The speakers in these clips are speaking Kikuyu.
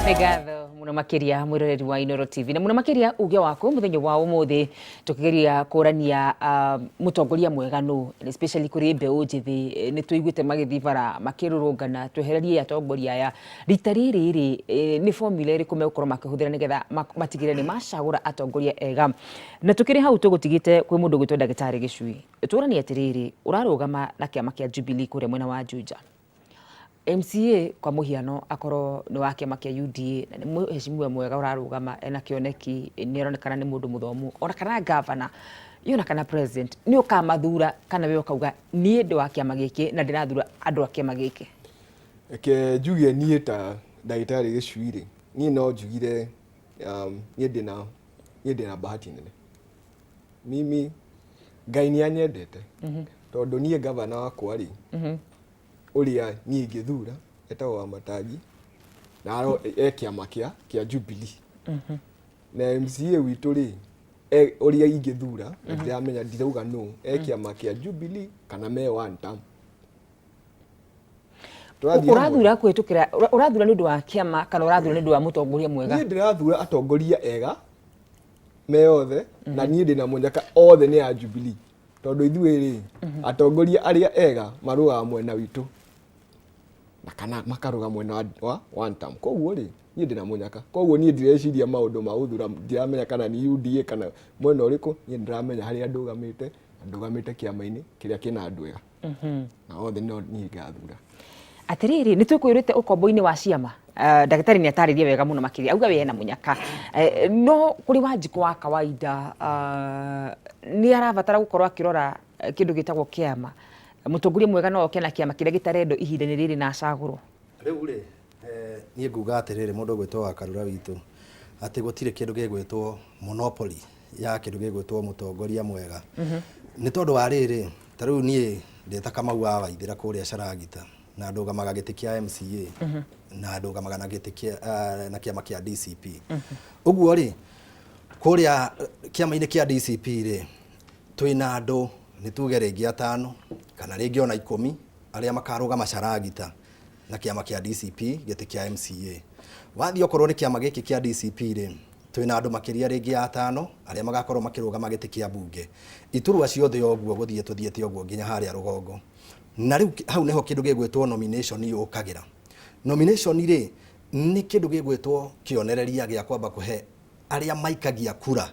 Nĩ ngatho mũno makĩria mwĩroreri wa Inooro TV, na mũno makĩria uge waku mũthenya wa ũmũthĩ, tũkĩgeria kũrania mũtongoria mwega nũ, and especially kũrĩ mbeũ njĩthĩ. Nĩ tũiguĩte magĩthiĩ bara makĩrũrũngana, twehererie atongoria aya. Rita rĩrĩ rĩ, nĩ formula ĩrĩkũ megũkorwo makĩhũthĩra nĩgetha matigĩrĩre nĩ macagũra atongoria ega? Na tũkĩrĩ hau tũgũtigĩte kwĩ mũndũ ũgwĩtwo ndagĩtarĩ Gĩcui, tũranie atĩrĩrĩ, ũrarũgama na kĩama kĩa Jubilee kũrĩa mwena wa Juja. MCA kwa mũhiano akorwo nĩ wa kĩama kĩa UDA na nĩ mũheshimiwa mwega ũrarũgama, ena kĩoneki, nĩ aronekana nĩ mũndũ mũthomu, ona kana gavana ona kana president, nĩ ũkamathura kana we ũkauga niĩ ndĩ wa kĩama gĩkĩ na ndĩrathura andũ a kĩama gĩkĩ? Reke njuge niĩ ta ndagĩtarĩ Gĩcui rĩ, niĩ no njugire niĩ ndĩna bahati nene. Mimi Ngai nĩ anyendete tondũ niĩ gavana wakwa rĩ, ũrĩa niĩ ingĩthura etagwo Wamatangi na e kĩama kĩa Jubilee. Na MCA witũ rĩ, ũrĩa ingĩthura na ndiramenya, ndirauga nũ, e kĩama kĩa Jubilee kana me one term. Tũrathiĩ hamwe? Ũrathura kũhĩtũkĩra, ũrathura nĩ ũndũ wa kĩama kana ũrathura nĩ ũndũ wa mũtongoria mwega? Niĩ ndĩrathura atongoria ega me othe, na niĩ ndĩna mũnyaka othe nĩ a Jubilee, tondũ ithuĩ rĩ, atongoria arĩa ega marũgaga mwena witũ na kana makarũga mwena wa one term. Koguo rĩ, niĩ ndĩna mũnyaka, koguo niĩ ndireciria maũndũ ma gũthura, ndiramenya kana nĩ UDA kana mwena ũrĩkũ. Niĩ ndĩramenya harĩa ndũgamĩte, na ndũgamĩte kĩama-inĩ kĩrĩa kĩna andũ ega na othe no niĩ ngathura. Atĩrĩrĩ, nĩ twĩkũĩrĩte ũkombo-inĩ wa ciama. Ndagĩtarĩ nĩ atarĩria wega mũno makĩria, auga we ena mũnyaka. No kũrĩ Wanjikũ wa kawaida, nĩ arabatara gũkorwo akĩrora kĩndũ gĩtagwo kĩama. Mũtongoria mwega no oke na kĩama kĩrĩa gĩtarendwo ihinda-inĩ rĩrĩ na acagũrwo? Rĩu rĩ, niĩ nguga atĩrĩrĩ, mũndũ ũgwĩtwo wa Karura witũ, atĩ gũtirĩ kĩndũ gĩgwĩtwo monopoly ya kĩndũ gĩgwĩtwo mũtongoria mwega, nĩ tondũ wa rĩrĩ, ta rĩu niĩ ndĩ ta Kamau wa Waithĩra kũrĩa Caragita, na ndũgamaga gĩtĩ kĩa MCA na ndũgamaga na gĩtĩ kĩa na kĩama kĩa DCP. Ũguo rĩ, kũrĩa kĩama-inĩ kĩa DCP rĩ, twĩna andũ nĩ tuge rĩngĩ atano kana rĩngĩ ona 10 arĩa makarũgama Caragita na kĩama kĩa DCP gĩtĩ kĩa MCA. Wathiĩ okorwo nĩ kĩama gĩkĩ kĩa DCP rĩ, twĩna andũ makĩria rĩngĩ ya atano arĩa magakorwo makĩrũgama gĩtĩ kĩa mbunge. Iturwa ciothe ũguo gũthiĩ tũthiĩte ũguo nginya harĩa rũgongo. Na rĩu hau nĩho kĩndũ gĩgwĩtwo nomination yũkagĩra. Nomination rĩ, nĩ kĩndũ gĩgwĩtwo kĩonereria gĩa kwamba kũhe arĩa maikagia kura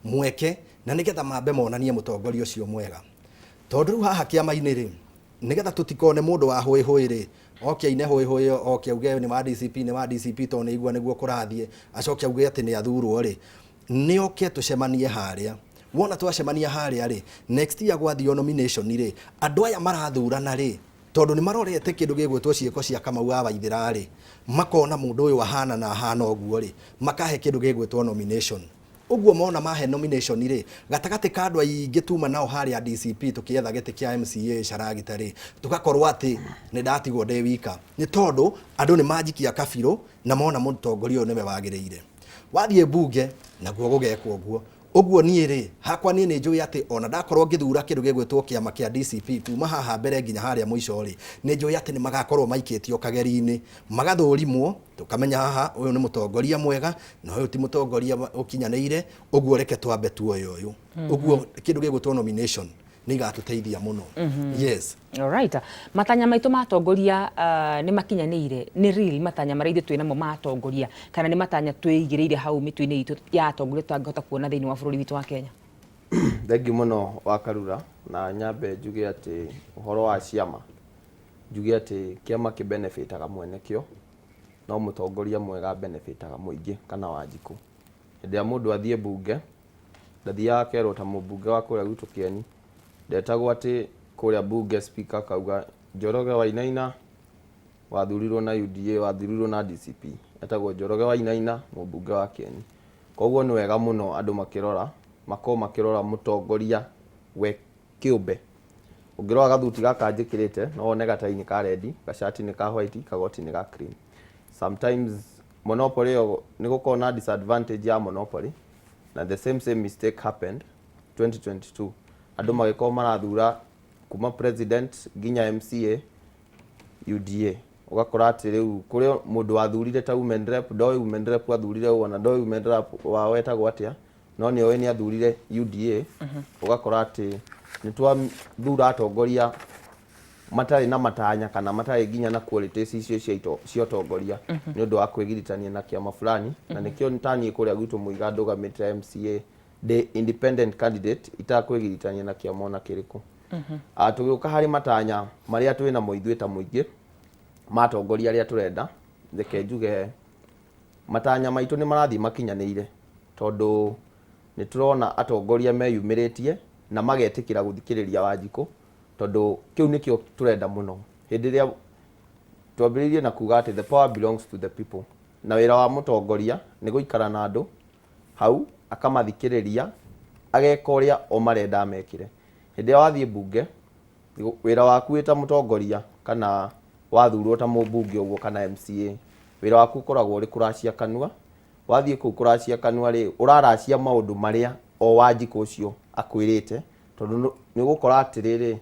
mweke na nĩgetha mambe monanie mũtongoria ũcio mwega. Tondũ rĩu haha kĩama-inĩ rĩ, nĩgetha tũtikone mũndũ wa hũĩ hũĩ rĩ, oke aine hũĩ hũĩ, oke auge nĩ wa DCP, nĩ wa DCP tondũ nĩ aigua nĩguo kũrathiĩ, acoke auge atĩ nĩ athurwo rĩ, nĩ oke tũcemanie harĩa. Wona twacemania harĩa rĩ, next year gwathio nomination rĩ, andũ aya marathurana rĩ, tondũ nĩ marorete kĩndũ gĩgwĩtwo ciĩko cia Kamau wa Waithĩra rĩ, makona mũndũ ũyũ ahana na ahana ũguo rĩ, makahe kĩndũ gĩgwĩtwo nomination. Ũguo mona mahe nomination rĩ, gatagatĩ ka andũ aingĩ tuma nao harĩa DCP tũkĩetha gĩtĩ kĩa MCA Caragita rĩ, tũgakorwo atĩ nĩ ndatigwo ndĩ wika, nĩ tondũ andũ nĩ manjikia kabirũ na mona mũtongoria ũyũ nĩwe wagĩrĩire. Wathiĩ mbunge naguo gũgekwo ũguo. Ũguo niĩ rĩ, hakwa niĩ nĩ njũĩ atĩ ona ndakorwo ngĩthura kĩndũ gĩgwĩtwo kĩama kĩa DCP kuma haha mbere nginya harĩa mũico rĩ, nĩ njũĩ atĩ nĩ magakorwo maikĩtio kageri-inĩ, magathũrimwo, tũkamenya haha ũyũ nĩ mũtongoria mwega na ũyũ ti mũtongoria ũkinyanĩire, ũguo reke twambe tuoye ũyũ. Ũguo kĩndũ gĩgwĩtwo nomination nĩ igatũteithia mũno. Yes. Alright. Matanya maitũ ma atongoria nĩ makinyanĩire? Nĩ real matanya marĩa ithuĩ twĩ namo ma atongoria, kana nĩ matanya twĩigĩrĩire hau mĩtwe-inĩ itũ ya atongoria tũtangĩhota kuona thĩinĩ wa bũrũri witũ wa Kenya? Thengiũ mũno wa Karura, na nyambe njuge atĩ ũhoro wa ciama, njuge atĩ kĩama kĩ benefitaga mwene kĩo, no mũtongoria mwega benefitaga mũingĩ kana Wanjikũ. Hĩndĩ ĩrĩa mũndũ athiĩ mbunge, ndathiaga akerwo ta mũmbunge wa kũrĩa gwitũ Kĩeni, ndetagwo atĩ kũrĩa mbunge speaker akauga Njoroge Wainaina wathurirwo na UDA, wathurirwo na DCP. Etagwo Njoroge Wainaina, mũmbunge wa Kĩeni. Koguo nĩ wega mũno andũ makĩrora, makorwo makĩrora mũtongoria we kĩũmbe. Ũngĩrora gathuti gaka njĩkĩrĩte, no wone gatai nĩ ka red, gacati nĩ ka white, kagoti nĩ ga cream. Sometimes monopoly ĩyo nĩ gũkoragwo na disadvantage ya monopoly, na the same same mistake happened 2022. Andũ magĩkorwo marathura kuma president nginya MCA UDA. Ũgakora atĩ rĩu kũrĩ mũndũ wathurire ta women rep, ndoĩ women rep athurire ũũ, ona ndoĩ women rep wao etagwo atĩa, no nĩ oĩ nĩ athurire UDA. Ũgakora atĩ nĩ twathura atongoria matarĩ na matanya kana matarĩ nginya na qualities icio cia ũtongoria nĩ ũndũ wa kwĩgiritania na kĩama fulani. Na nĩkĩo taniĩ kũrĩa gwitũ Mũiga ndũgamĩte MCA ndĩ independent candidate, itakwĩgiritania na kĩama ona kĩrĩkũ. Tũgĩũka harĩ matanya marĩa twĩ namo ithuĩ ta mũingĩ ma atongoria arĩa tũrenda, reke njuge matanya maitũ nĩ marathiĩ makinyanĩire, tondũ nĩ tũrona atongoria meyumĩrĩtie na magetĩkĩra gũthikĩrĩria Wanjikũ, tondũ kĩu nĩkĩo tũrenda mũno. Hĩndĩ ĩrĩa twambĩrĩirie na kuga atĩ the power belongs to the people, na wĩra wa mũtongoria nĩ gũikara na andũ hau akamathikĩrĩria, ageka ũrĩa o marenda amekĩre. Hĩndĩ ĩrĩa wathiĩ mbunge, wĩra waku wĩ ta mũtongoria kana wathurwo ta mũmbunge ũguo kana MCA, wĩra waku ũkoragwo ũrĩ kũracia kanua. Wathiĩ kũu kũracia kanua rĩ, ũraracia maũndũ marĩa o Wanjikũ ũcio akwĩrĩte, tondũ nĩ ũgũkora atĩrĩrĩ,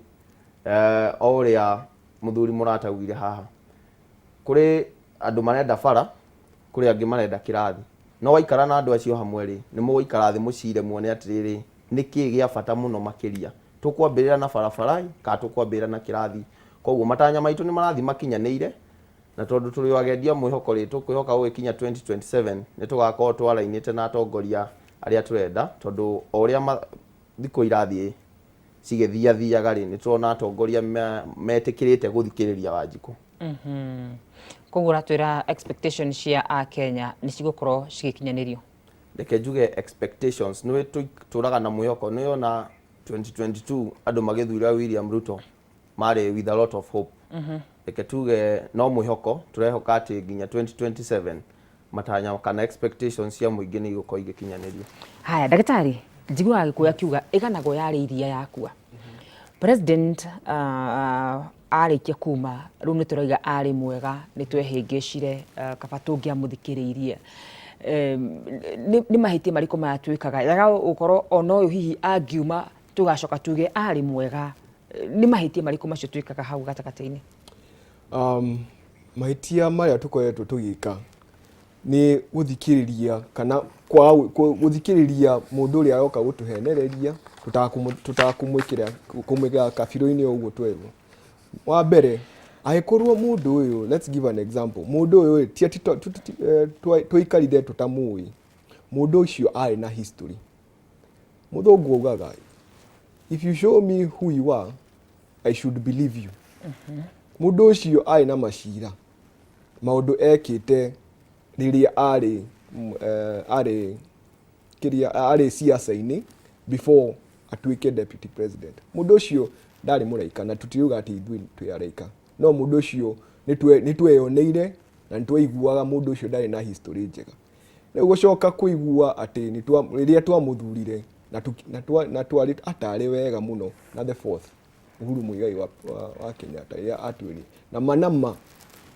o ũrĩa mũthuri mũrata augire haha, kũrĩ andũ marenda bara, kũrĩ angĩ marenda kĩrathi. No waikara na andũ acio hamwe rĩ, nĩ mũgũikara thĩ mũcire muone atĩrĩrĩ, nĩ kĩĩ gĩa bata mũno makĩria, tũkwambĩrĩra na barabara kana tũkwambĩrĩra na kĩrathi. Koguo matanya maitũ nĩ marathiĩ makinyanĩire, na tondũ tũrĩ o agendia mwĩhoko rĩ, tũkwĩhoka gũgĩkinya 2027 nĩ tũgakorwo twarainĩte na atongoria arĩa tũrenda, tondũ o ũrĩa thikũ irathiĩ cigĩthiathiaga rĩ, nĩ tũrona atongoria metĩkĩrĩte gũthikĩrĩria Wanjikũ. Koguo ũratwĩra expectation cia Akenya nĩ cigũkorwo cigĩkinyanĩrio? Reke njuge expectations nĩ tũraga na mwĩhoko. Nĩ ona 2022 andũ magĩthura William Ruto marĩ with a lot of hope. Reke tuge no mwĩhoko tũrehoka atĩ nginya 2027 matanya kana expectations cia mũingĩ nĩ igũkorwo igĩkinyanĩrio. Haya, ndagĩtarĩ, njiguaga Gĩkũyũ akiuga ĩganagwo yarĩ iria yakua. President arĩkia kuma rĩu nĩ tũrauga arĩ mwega, nĩ twehĩngĩcire, kaba tũngĩamũthikĩrĩirie. Nĩ mahĩtia marĩkũ maya twĩkaga yaga gũkorwo ona ũyũ hihi angiuma tũgacoka tuge arĩ mwega? Nĩ mahĩtia marĩkũ macio twĩkaga hau gatagatĩ-inĩ? Mahĩtia marĩa tũkoretwo tũgĩka nĩ gũthikĩrĩria kana kwaga gũthikĩrĩria mũndũ ũrĩa aroka gũtũhenereria tũtakũmwĩkĩra kũmwĩkĩra kabirũ-inĩ o ũguo twerwo. Wa mbere, angĩkorwo mũndũ ũyũ, let's give an example, mũndũ ũyũ ti atĩ tũikarire tũtamũĩ, mũndũ ũcio arĩ na history. Mũthũngũ augaga, "If you show me who you are, I should believe you." Mũndũ ũcio arĩ na macira, maũndũ ekĩte rĩrĩa arĩ arĩ kĩrĩa arĩ siasa-inĩ before atuĩke deputy president. Mũndũ ũcio ndarĩ mũraika, na tũtiuga atĩ ithuĩ twĩ araika, no mũndũ ũcio nĩ tweyoneire na nĩ twaiguaga mũndũ ũcio ndarĩ na history njega. Rĩu gũcoka kũigua atĩ rĩrĩa twamũthurire na twarĩ atarĩ wega mũno na the fourth Uhuru Muigai wa Kenyatta, rĩrĩa atwĩrire na manama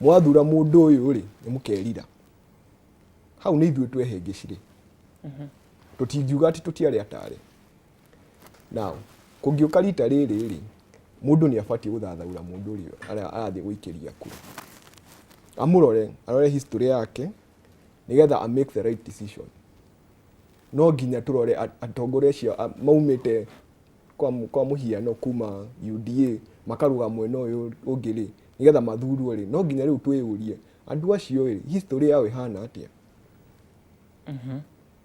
mwathura mũndũ ũyũ rĩ, nĩ mũkerira. Hau nĩ ithuĩ twehĩngĩcire, tũtingiuga atĩ tũtiarĩ atarĩ. Now kũngĩũka rita rĩrĩ rĩ, mũndũ nĩ abatiĩ gũthathaũra mũndũ ũrĩa arathiĩ gũikĩria kura, amũrore, arore history yake nĩgetha a make the right decision. No nginya tũrore atongoria acio maumĩte kwa mũhiano kuma UDA makaruga mwena ũyũ ũngĩ rĩ, nĩgetha mathurwo rĩ, no nginya rĩu twĩyũrie andũ acio rĩ, history yao ĩhana atĩa?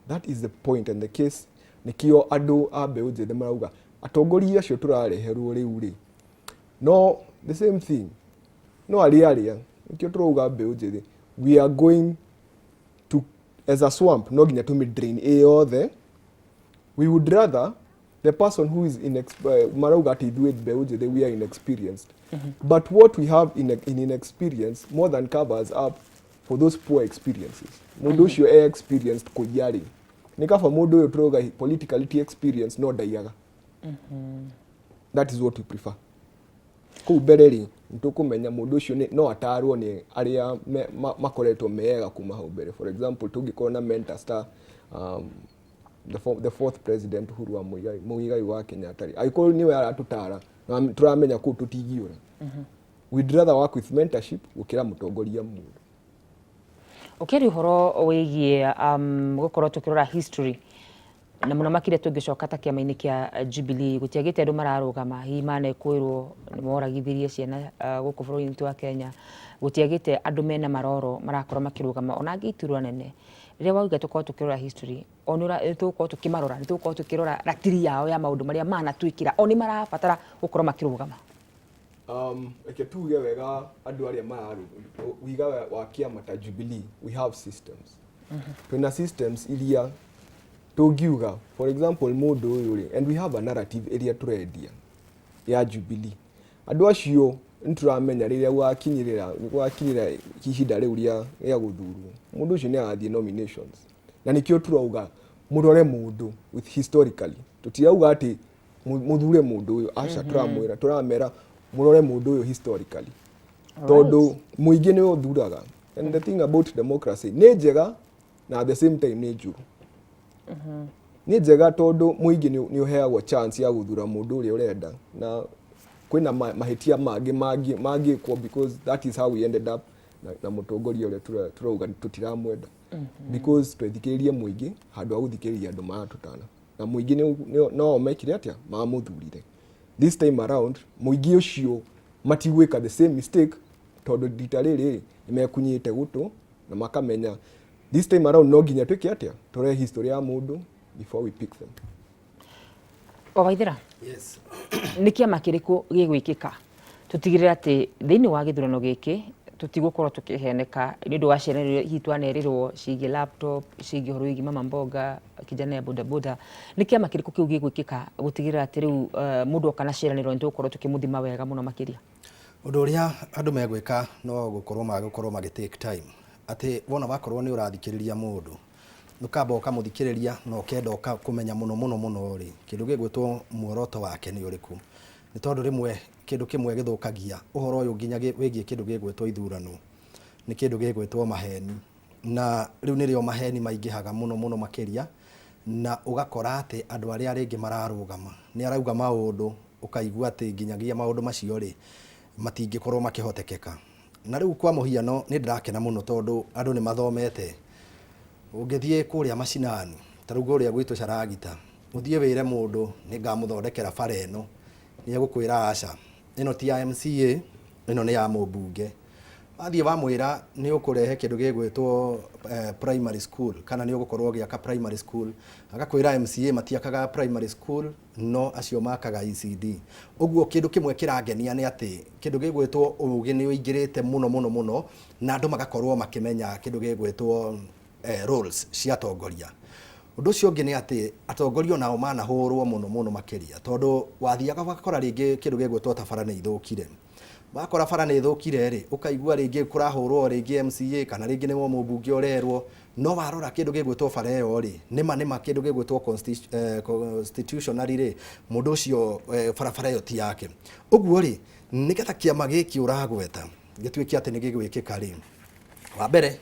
That is the point and the case. Nĩkĩo andũ a mbeũ njĩthĩ marauga atongoria acio tũrareherwo rĩu rĩ, no the same thing, no arĩa arĩa nĩkĩo tũrauga mbeũ njĩthĩ, we are going to as a swamp, no nginya tũmĩ drain ĩ yothe. We would rather the person who is in marauga atĩ ithuĩ mbeũ njĩthĩ we are inexperienced, but what we have in inexperience more than covers up for those poor experiences. Mũndũ ũcio e experienced kũiya rĩ, nĩ kaba mũndũ ũyũ tũrauga politically ti experience no ndaiyaga. That is what we prefer. Kũu mbere rĩ, nĩtũkũmenya mũndũ ũcio no atarwo nĩ arĩa makoretwo meega kuma hau mbere. For example, tũngĩkorwo na mentors ta the fourth president Uhuru wa Muigai wa Kenyatta rĩ, angĩkorwo nĩwe aratũtara na tũramenya kũu tũtingiũra. We'd rather work with mentorship gũkĩra mũtongoria mũru. Ũkĩaria ũhoro wĩgiĩ gũkorwo tũkĩrora history na mũno makĩria tũngĩcoka ta kĩama-inĩ kĩa Jubilee, gũtiagĩte andũ mararũgama hihi manekũĩrwo nĩ moragithirie ciana gũkũ bũrũri-inĩ witũ wa Kenya, gũtiagĩte andũ mena maroro marakorwo makĩrũgama ona angĩ iturwa nene. Rĩrĩa wauga tũkorwo tũkĩrora history, o nĩ tũgũkorwo tũkĩmarora, nĩ tũgũkorwo tũkĩrora ratiri yao ya maũndũ marĩa manatwĩkĩra, o nĩ marabatara gũkorwo makĩrũgama. Reke tuge wega andũ arĩa mararũ wiga wa kĩama ta Jubilee, we have systems. Twĩna systems iria tũngiuga, for example, mũndũ ũyũ rĩ, and we have a narrative ĩrĩa tũrendia ya Jubilee. Andũ acio nĩ tũramenya rĩrĩa gũgakinyĩrĩra ihinda rĩu rĩa gũthurwo, mũndũ ũcio nĩ agathiĩ nominations, na nĩkĩo tũrauga mũrore mũndũ with historically. Tũtirauga atĩ mũthure mũndũ ũyũ, aca. Tũramwĩra, tũramera mũrore mũndũ ũyũ historically, tondũ mũingĩ nĩ ũthuraga. And the thing about democracy, nĩ njega na at the same time nĩ njũru. Nĩ njega tondũ mũingĩ nĩ ũheagwo chance ya gũthura mũndũ ũrĩa ũrenda, na kwĩna mahĩtia mangĩ mangĩkwo, because that is how we ended up na mũtongoria ũrĩa tũrauga tũtiramwenda, because twethikĩrĩrie mũingĩ handũ ha gũthikĩrĩria andũ maratũtana, na mũingĩ no mekire atĩa, mamũthurire. This time around mũingĩ ũcio matigwĩka the same mistake, tondũ rita rĩrĩ nĩ mekunyĩte gũtũ na makamenya this time around no nginya twĩke atĩa, tũrore history ya mũndũ before we pick them. O Waithera, Yes. Nĩ kĩama kĩrĩkũ gĩgwĩkĩka tũtigĩrĩre atĩ thĩinĩ wa gĩthurano gĩkĩ tũtigũkorwo tũkĩheneka nĩ ũndũ wa ciana iria hihi twanerĩrwo ciĩgiĩ laptop, ciĩgiĩ ũhoro wĩgiĩ mama mboga, kijana ya bodaboda? Nĩ kĩama kĩrĩkũ kĩu gĩgwĩkĩka gũtigĩrĩra atĩ rĩu mũndũ oka na ciĩranĩro nĩ tũgũkorwo tũkĩmũthima wega mũno makĩria? Ũndũ ũrĩa andũ megwĩka no gũkorwo magũkorwo magĩ take time, atĩ wona wakorwo nĩ ũrathikĩrĩria mũndũ, ũkamba ũkamũthikĩrĩria na ũkenda kũmenya mũno mũno mũno rĩ, kĩndũ gĩgwĩtwo muoroto wake nĩ ũrĩkũ, nĩ tondũ rĩmwe kĩndũ kĩmwe gĩthũkagia ũhoro ũyũ nginya wĩgiĩ kĩndũ gĩgwĩtwo ithurano nĩ kĩndũ gĩgwĩtwo maheni, na rĩu nĩrĩo maheni maingĩhaga mũno mũno makĩria, na ũgakora atĩ andũ arĩa rĩngĩ mararũgama nĩ arauga maũndũ, ũkaigua atĩ nginyagia maũndũ macio rĩ, matingĩkorwo makĩhotekeka. Na rĩu kwa mũhiano nĩ ndĩrakena mũno tondũ andũ nĩ mathomete. Ũngĩthiĩ kũrĩa macinani, ta rĩu kũrĩa gwitũ Caragita, ũthiĩ wĩre mũndũ nĩ ngamũthondekera bara ĩno, nĩ egũkwĩra aca, ĩno ti ya MCA, ĩno nĩ ya mũmbunge. Wathiĩ wamwĩra nĩ ũkũrehe kĩndũ gĩgwĩtwo primary school kana nĩ ũgũkorwo ũgĩaka primary school, agakwĩra MCA matiakaga primary school, no acio makaga ECD. Ũguo kĩndũ kĩmwe kĩrangenia nĩ atĩ kĩndũ gĩgwĩtwo ũgĩ nĩ ũingĩrĩte mũno mũno mũno, na andũ magakorwo makĩmenya kĩndũ gĩgwĩtwo roles cia atongoria. Ũndũ ũcio ũngĩ nĩ atĩ atongoria onao manahũrwo mũno mũno makĩria, tondũ wathiaga ũgakora rĩngĩ kĩndũ gĩgwĩtwo ta bara nĩ ithũkire. Wakora bara nĩ ĩthũkire rĩ, ũkaigua rĩngĩ kũrahũrwo rĩngĩ MCA kana rĩngĩ nĩ mũmbunge ũrerwo, no warora kĩndũ gĩgwĩtwo bara ĩyo rĩ, nĩma nĩma kĩndũ gĩgwĩtwo constitutionally rĩ, mũndũ ũcio barabara ĩyo ti yake. Ũguo rĩ, nĩgetha kĩama gĩkĩ ũragweta gĩtuĩke atĩ nĩ gĩgwĩkĩka rĩ, wa mbere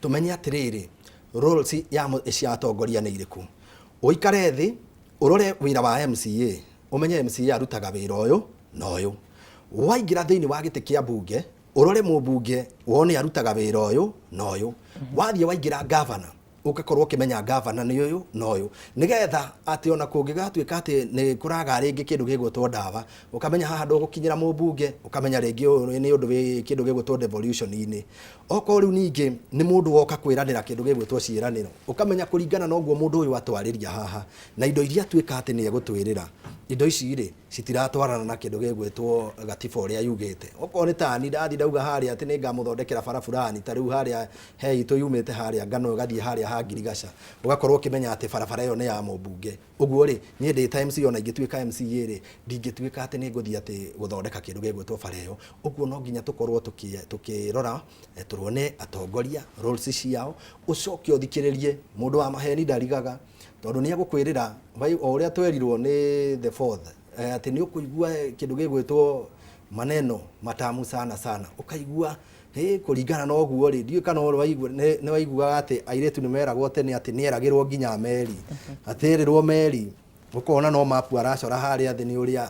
tũmenye atĩrĩrĩ, roles ya cia atongoria nĩ irĩkũ. Ũikare thĩ ũrore wĩra wa MCA, ũmenye MCA arutaga wĩra ũyũ na ũyũ. Waingĩra thĩinĩ wa gĩtĩ kĩa mbunge, ũrore mũmbunge wone arutaga wĩra ũyũ na ũyũ. Wathiĩ waingĩra gavana, ũgakorwo ũkĩmenya gavana nĩ ũyũ na ũyũ, nĩgetha atĩ ona kũngĩgatuĩka atĩ nĩ kũraga rĩngĩ kĩndũ gĩgwĩtwo ndawa, ũkamenya haha ndũgũkinyĩra mũmbunge, ũkamenya rĩngĩ ũyũ nĩ ũndũ wĩ kĩndũ gĩgwĩtwo devolution-inĩ. Okorwo rĩu ningĩ nĩ mũndũ woka kwĩranĩra kĩndũ gĩgwĩtwo ciĩranĩro, ũkamenya kũringana na ũguo mũndũ ũyũ atwarĩria haha na indo iria atuĩka atĩ nĩ egũtwĩrĩra, indo ici rĩ, citiratwarana na kĩndũ gĩgwĩtwo gatiba ũrĩa yugĩte. Okorwo nĩ tani ndathi ndauga harĩa atĩ nĩ ngamũthondekera bara fulani, ta rĩu harĩa he itũ yumĩte harĩa ngano ĩgathiĩ harĩa ha Ngirigaca, ũgakorwo ũkĩmenya atĩ barabara ĩyo nĩ ya mũmbunge. Ũguo rĩ, niĩ ndĩ ta MCA, ona ingĩtuĩka MCA rĩ, ndingĩtuĩka atĩ nĩ ngũthiĩ atĩ gũthondeka kĩndũ gĩgwĩtwo bara ĩyo. Ũguo no nginya tũkorwo tũkĩrora, tũrone atongoria roles ciao, ũcoke ũthikĩrĩrie mũndũ wa maheni ndarigaga, tondũ nĩ egũkwĩrĩra o ũrĩa twerirwo nĩ the fourth, atĩ nĩ ũkũigua kĩndũ gĩgwĩtwo maneno matamu sana sana, ũkaigua hĩ kũringana na ũguo rĩ, ndiũĩ kana nĩ waiguaga atĩ airĩtu nĩ meragwo tene atĩ nĩ eragĩrwo nginya meri, atĩ erĩrwo meri. Ũkona no mapu aracora harĩa thĩ nĩ ũrĩa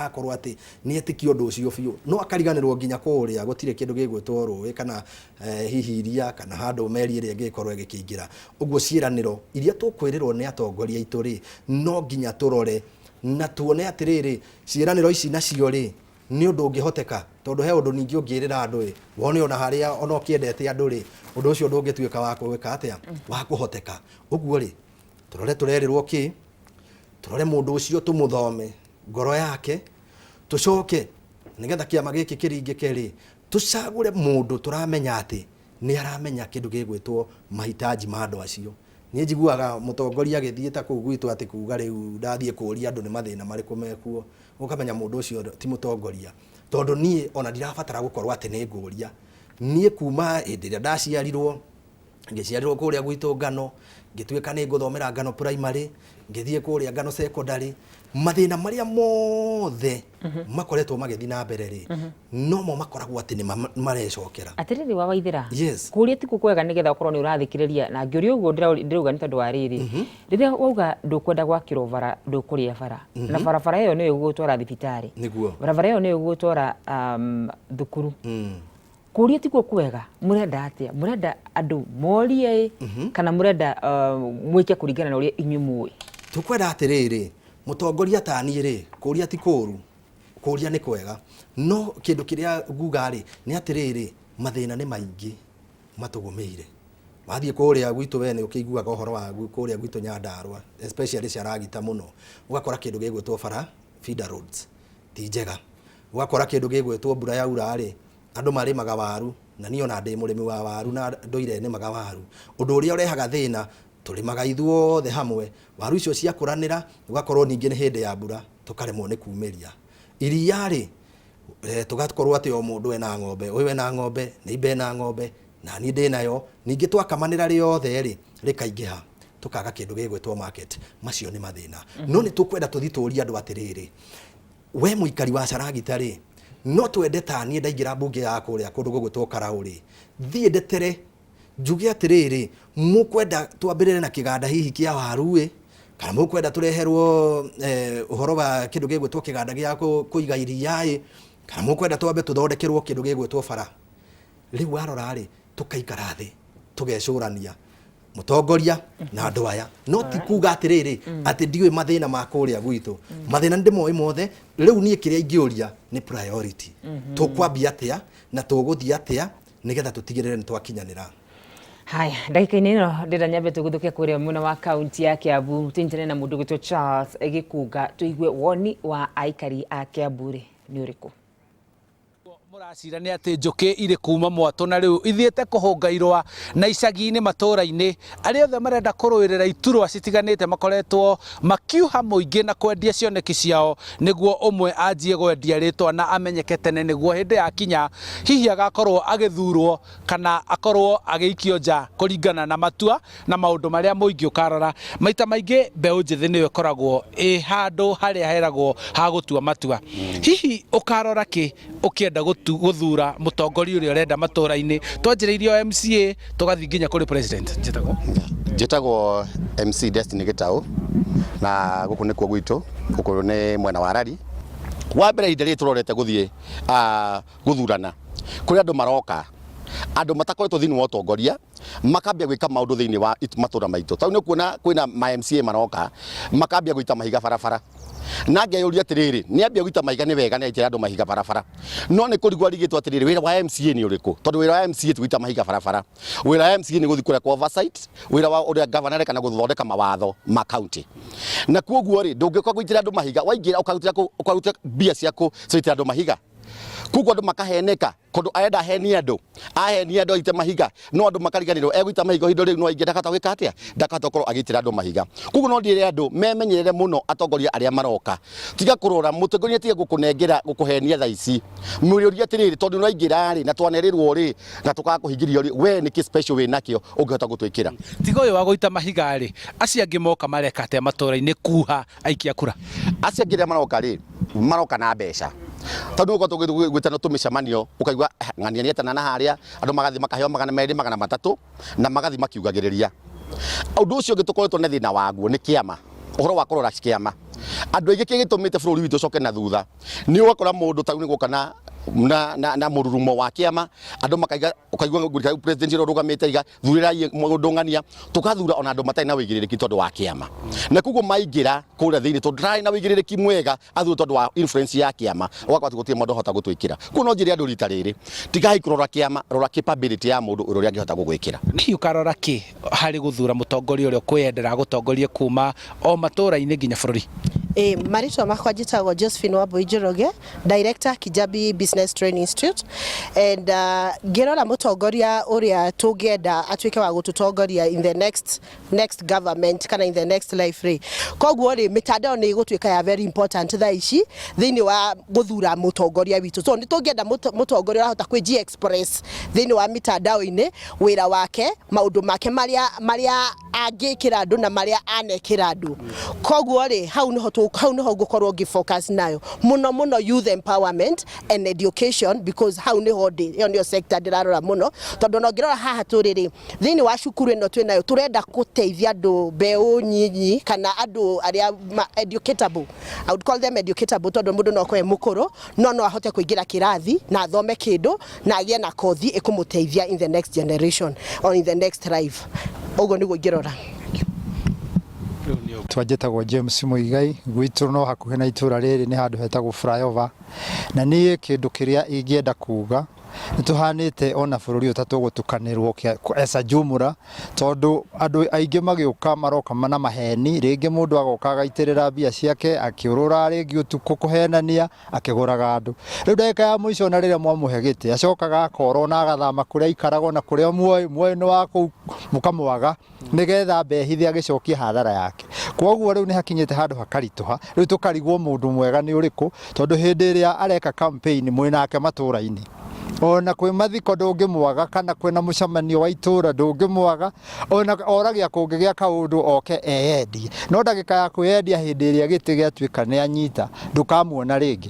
akorwo atĩ nĩ etĩkia ũndũ ũcio biũ, no akariganĩrwo nginya kũrĩa gũtirĩ kĩndũ gĩgwĩtwo rũĩ kana hihi iria kana handũ meri ĩrĩa ĩngĩkorwo ĩgĩkĩingĩra. Ũguo ciĩranĩro iria tũkwĩrĩrwo nĩ atongoria aitũ rĩ, no nginya tũrore na tuone atĩrĩrĩ, ciĩranĩro ici nacio rĩ, nĩ ũndũ ũngĩhoteka, tondũ he ũndũ ningĩ ũngĩrĩra andũ ĩ, wone ona harĩa ona ũkĩendete andũ rĩ, ũndũ ũcio ndũngĩtuĩka wa gwĩka atĩa, wa kũhoteka. Ũguo rĩ, tũrore tũrerĩrwo kĩ, tũrore mũndũ ũcio tũmũthome ngoro yake, tũcoke nĩgetha kĩama gĩkĩ kĩringĩke rĩ, tũcagũre mũndũ tũramenya atĩ nĩ aramenya kĩndũ gĩgwĩtwo mahitaji ma andũ acio. Niĩ njiguaga mũtongoria agĩthiĩ ta kũu gwitũ atĩ kuga rĩu ndathiĩ kũria andũ nĩ mathĩna marĩkũ mekuo, ũkamenya mũndũ ũcio ti mũtongoria. Tondũ niĩ ona ndirabatara gũkorwo atĩ nĩ ngũria. Niĩ kuma hĩndĩ ĩrĩa ndaciarirwo, ngĩciarĩrwo kũrĩa gwitũ Ngano, ngĩtuĩka nĩ ngũthomera Ngano primary, ngĩthiĩ kũrĩa Ngano secondary, mathĩna marĩa mothe makoretwo magĩthiĩ na mbere rĩ, nomo makoragwo atĩ nĩ marecokera. Atiriri wa Waithera. Yes. Kũria tikuo kwega nĩgetha ũkorwo nĩ ũrathikĩrĩria na ngĩũria ũguo ndĩrauga nĩ tondũ wa rĩrĩ, rĩrĩa wauga ndũkwenda gwakĩrwo bara ndũkũrĩa bara, na barabara ĩyo nĩyo ĩgũgũtwara thibitarĩ. Nĩguo. Barabara ĩyo nĩyo ĩgũgũtwara thukuru. Kũria tikuo kwega, mũrenda atĩa? Mũrenda andũ morie ĩ, kana mũrenda mwĩke kũringana na ũrĩa inyuĩ mũĩ? Tũkwenda atĩrĩrĩ, mũtongoria ta niĩ rĩ, kũria ti kũru, kũria nĩ kwega, no kĩndũ kĩrĩa nguga rĩ, nĩ atĩrĩrĩ, mathĩna nĩ maingĩ matũgũmĩire. Wathiĩ kũrĩa gwitũ we nĩ ũkĩiguaga ũhoro wa kũrĩa gwitũ Nyandarua, especially Caragita mũno, ũgakora kĩndũ gĩgwĩtwo bara feeder roads ti njega. Ũgakora kĩndũ gĩgwĩtwo mbura yaura rĩ, andũ marĩmaga waru, na niĩ ona ndĩ mũrĩmi wa waru na ndũire nĩmaga waru. Ũndũ ũrĩa ũrehaga thĩna, tũrĩmaga ithuothe hamwe, waru icio ciakũranĩra, ũgakorwo ningĩ nĩ hĩndĩ ya mbura, tũkaremwo nĩ kumĩria. Iria rĩ, tũgakorwo atĩ o mũndũ ena ng'ombe, ũyũ ena ng'ombe, neighbor ena ng'ombe, na niĩ ndĩnayo, ningĩ twakamanĩra rĩothe rĩ, rĩkaingĩha, tũkaga kĩndũ gĩgwĩtwo market. Macio nĩ mathĩna. No nĩ tũkwenda tũthiĩ tũrie andũ atĩrĩrĩ, we mũikari wa Caragita rĩ, no twende ta niĩ ndaingĩra mbunge ya kũrĩa kũndũ gũgwĩtwo Karaũ rĩ, thiĩ ndetere njuge atĩrĩrĩ, mũkwenda twambĩrĩre na kĩganda hihi kĩa waru ĩ, kana mũkwenda tũreherwo ũhoro wa kĩndũ gĩgwĩtwo kĩganda gĩa kũiga iria ĩ, kana mũkwenda twambe tũthondekerwo kĩndũ gĩgwĩtwo bara. Rĩu warora rĩ, tũkaikara thĩ tũgecũrania mũtongoria na andũ aya, no ti kuga atĩrĩrĩ atĩ ndiũĩ mathĩna ma kũrĩa gwitũ. Mathĩna nĩ ndĩmoĩ mothe. Rĩu niĩ kĩrĩa ingĩũria nĩ priority, tũkwambia atĩa na tũgũthiĩ atĩa nĩgetha tũtigĩrĩre nĩ twakinyanĩra. Haya, ndagĩka-inĩ ĩno ndĩrenda nyambe tũgũthũke kũrĩa mwena wa kaunti ya Kiambu, tũnyitane na mũndũ ũgwĩtwo Charles Gĩkunga, tũigue woni wa aikari a Kiambu rĩ nĩ ũrĩkũ. Mũracira nĩ atĩ njũkĩ irĩ kuma mwatũ na rĩu ithiĩte kũhũnga irũa na icagi-inĩ matũũra-inĩ. Arĩa othe marenda kũrũĩrĩra iturwa citiganĩte makoretwo makiuha mũingĩ na kwendia cioneki ciao nĩguo ũmwe anjie gwendia rĩtwa na amenyeke tene nĩguo hĩndĩ yakinya hihi agakorwo agĩthurwo kana akorwo agĩikio nja kũringana na matua na maũndũ marĩa mũingĩ ũkarora. Maita maingĩ mbeũ njĩthĩ nĩyo ĩkoragwo ĩ handũ harĩa heragwo ha gũtua matua. Hihi ũkarora kĩ ũkĩenda gũthura mũtongoria ũrĩa ũrenda matũra-inĩ? Twanjĩrĩirie o MCA tũgathiĩ nginya kũrĩ president. Njĩtagwo Njĩtagwo MC Destiny Gĩtaũ, na gũkũ nĩkuo gwitũ, gũkũ nĩ mwena wa Rari. Wa mbere ihinda rĩrĩ tũrorete gũthiĩ gũthurana, kũrĩ andũ maroka, andũ matakoretwo thĩinĩ wa ũtongoria, makambia gwĩka maũndũ thĩinĩ wa matũra maitũ. Tondũ nĩ ũkuona kwĩna ma MCA maroka, makambia gũita mahiga barabara. Na ngeyũria atĩrĩrĩ, nĩ ambia gũita mahiga nĩ wega nĩ aitĩra andũ mahiga barabara. No nĩ kũrigwo arigĩtwo atĩrĩrĩ, wĩra wa MCA nĩ ũrĩkũ? Tondũ wĩra wa MCA ti gũita mahiga barabara. Wĩra wa MCA nĩ gũthiĩ kũrĩa kwa oversight, wĩra wa ũrĩa governor areka na gũthondeka mawatho ma county. Na kuoguo rĩ, ndũngĩũka gũitĩra andũ mahiga, waingĩra ũkarutĩra mbia ciaku ciaitĩra andũ mahiga. Koguo andũ makaheneka, tondũ arenda ahenie andũ, ahenie andũ aite mahiga, no andũ makariganĩrwo egũita mahiga ihinda rĩu no aingĩ ndakahota gwĩka atĩa, ndakahota gũkorwo agĩitĩra andũ mahiga. Koguo no ndĩre andũ memenyerere mũno atongoria arĩa maroka, tiga kũrora mũtongoria tiga gũkũnengera gũkũhenia thaa ici, mũrĩũrie atĩrĩrĩ, tondũ nĩwaingĩra rĩ na twanerĩrwo rĩ na tũkaga kũhingĩrio rĩ, we nĩkĩ special wĩ nakĩo ũngĩhota gũtwĩkĩra? Tiga ũyũ wa gũita mahiga rĩ, acio angĩ moka mareka atĩa matũra-inĩ kuha aikia kura? Acio angĩ arĩa maroka rĩ, maroka na mbeca, tondũ nĩ gwĩtana tũmĩcemanio ũkaigua ng'ania nĩetana na harĩa, andũ magathiĩ makaheo 200 300 na magathiĩ makiugagĩrĩria. Ũndũ ũcio ũngĩ tũkoretwo na thĩna waguo nĩ kĩama. Ũhoro wa kũrora kĩama, andũ aingĩ kĩrĩa gĩtũmĩte bũrũri witũ ũcoke na thutha nĩ ũgakora mũndũ ta rĩu nĩ gũka na na na, na mũrurumo wa kĩama, andũ makaiga, ũkaigua ngũrika president ũrĩa ũrũgamĩte iga thurĩrai mũndũ ng'ania, tũkathura ona andũ matarĩ na wĩigĩrĩrĩki tondũ wa kĩama, na koguo maingĩra kũrĩa thĩinĩ tondũ ndarĩ na wĩigĩrĩrĩki mwega, athurwo tondũ wa influence ya kĩama, ũgakora atĩ gũtirĩ mũndũ ũhota gũtwĩkĩra. Koguo no njĩre andũ rita rĩrĩ, tigai kũrora kĩama, rora capability ya mũndũ ũrĩa angĩhota gũgwĩkĩra. Hihi ũkarora kĩ harĩ gũthura mũtongoria ũrĩa ũkwĩyendera agũtongorie kuma o matũra-inĩ nginya bũrũri? Ĩ, marĩtwa makwa njĩtagwo Josephine Wambui Njoroge, Director Kijabi Business Training Institute, and ngĩrora mũtongoria ũrĩa tũngĩenda atuĩke wa gũtũtongoria in the next government kana in the next life rĩ, koguo rĩ, mĩtandao nĩ ĩgũtuĩka ya very important thaa ici thĩinĩ wa gũthura mũtongoria witũ. So nĩ tũngĩenda mũtongoria ũrahota kwĩji express thĩinĩ wa mitandao-inĩ, wĩra wake, maũndũ make marĩa angĩkĩra andũ na marĩa anekĩra andũ. Koguo rĩ, hau nĩho ngũkorwo ngĩ focus nayo mũno mũno, youth empowerment and education, because hau nĩho ndĩ, ĩyo nĩyo sector ndĩrarora mũno, tondũ ona ũngĩrora haha tũrĩ rĩ, thĩinĩ wa cukuru ĩno twĩnayo, tũrenda gũteithia andũ mbeũ nyinyi kana andũ arĩa educatable. I would call them educatable, tondũ mũndũ no akorwo e mũkũrũ no ahote kũingĩra kĩrathi na athome kĩndũ na agĩe na kothi ĩkũmũteithia in the next generation or in the next life. Ũguo nĩguo ingĩrora. Twanjĩtagwo James Muigai, gwitũ no hakuhĩ na itũra rĩrĩ, nĩ handũ hetagwo flyover. Na niĩ kĩndũ kĩrĩa ingĩenda kuga, nĩ tũhanĩte ona bũrũri ũyũ ta tũgũtukanĩrwo esa jumla, tondũ andũ aingĩ magĩũka maroka na maheni. Rĩngĩ mũndũ agoka agaitĩrĩra mbia ciake, akĩũrũra rĩngĩ ũtukũ kũhenania akĩgũraga andũ. Rĩu ndagĩka ya mũico na rĩrĩa mwamũhe gĩtĩ, acokaga akorwo na agathama kũrĩa aikaragwo na kũrĩa muoĩ nĩ wa kũu, mũkamwaga nĩgetha mbehithe agĩcokia hathara yake. Koguo rĩu nĩ hakinyĩte handũ hakaritũha, rĩu tũkarigwo mũndũ mwega nĩ ũrĩkũ, tondũ hĩndĩ ĩrĩa areka campaign mwĩ nake matũra-inĩ, ona kwĩ mathiko ndũngĩmwaga, kana kwĩna mũcemanio wa itũra ndũngĩmwaga, ona oragia kũngĩgĩa kaũndũ oke eyendie. No ndagĩka ya kwĩyendia, hĩndĩ ĩrĩa gĩtĩ gĩatuĩka nĩ anyita, ndũkamuona rĩngĩ,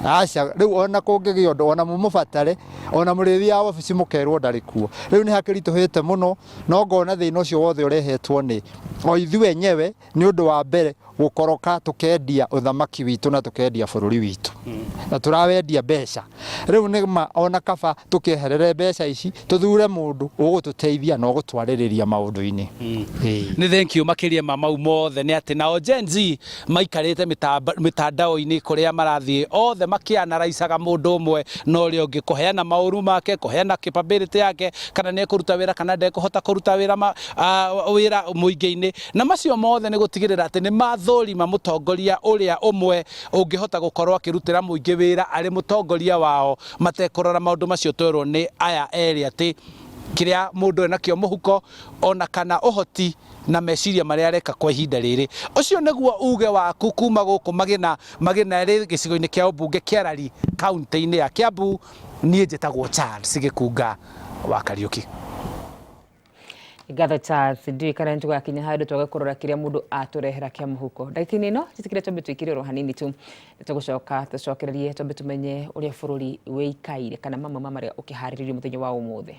aca. Rĩu ona kũngĩgĩa ũndũ, ona mũmũbatare, ona mũrĩthiaga wabici mũkerwo ndarĩ kuo. Rĩu nĩ hakĩritũhĩte mũno, no ngona thĩna ũcio wothe ũrehetwo nĩ o ithuĩ enyewe, nĩ ũndũ wa mbere gũkoroka, tũkendia ũthamaki witũ na tũkendia bũrũri witũ, na tũrawendia mbeca. Rĩu nĩ ma ona kaba tũkĩeherere mbeca ici, tũthure mũndũ ũgũtũteithia na ũgũtwarĩrĩria maũndũ-inĩ. Ĩĩ. Nĩ thank you. Makĩria ma mau mothe nĩ atĩ nao Gen Z maikarĩte mĩtandao-inĩ kũrĩa marathiĩ othe makĩanaraicaga mũndũ ũmwe na ũrĩa ũngĩ, kũheana maũru make, kũheana capability yake, kana nĩ ekũruta wĩra kana ndekũhota kũruta wĩra wĩra mũingĩ-inĩ, na macio mothe nĩ gũtigĩrĩra atĩ nĩ mathũrima mũtongoria ũrĩa ũmwe ũngĩhota gũkorwo akĩrutĩra mũingĩ wĩra arĩ mũtongoria wao, matekũrora maũndũ macio twerwo nĩ aya erĩ, atĩ kĩrĩa mũndũ enakĩo mũhuko ona kana ũhoti na meciria marĩa areka kwa ihinda rĩrĩ. Ũcio nĩguo uge waku kuma gũkũ Magina. Magina ĩrĩ gĩcigo-inĩ kĩa ũmbunge kĩa Rari, kaunti-inĩ ya Kiambu. Niĩ njĩtagwo Charles Gĩkunga wa Kariũki. Ngatho Charles. Ndiũĩ kana nĩtũgakinya handũ twage kũrora kĩrĩa mũndũ atũrehera kĩa mũhuko. Ndagĩka-inĩ ĩno njĩtĩkĩre twambe tũikĩre oro hanini tu, nĩtũgũcoka tũcokererie, twambe tũmenye ũrĩa bũrũri wĩikaire kana mamwe ma marĩa ũkĩharĩrĩirio mũthenya wa ũmũthĩ.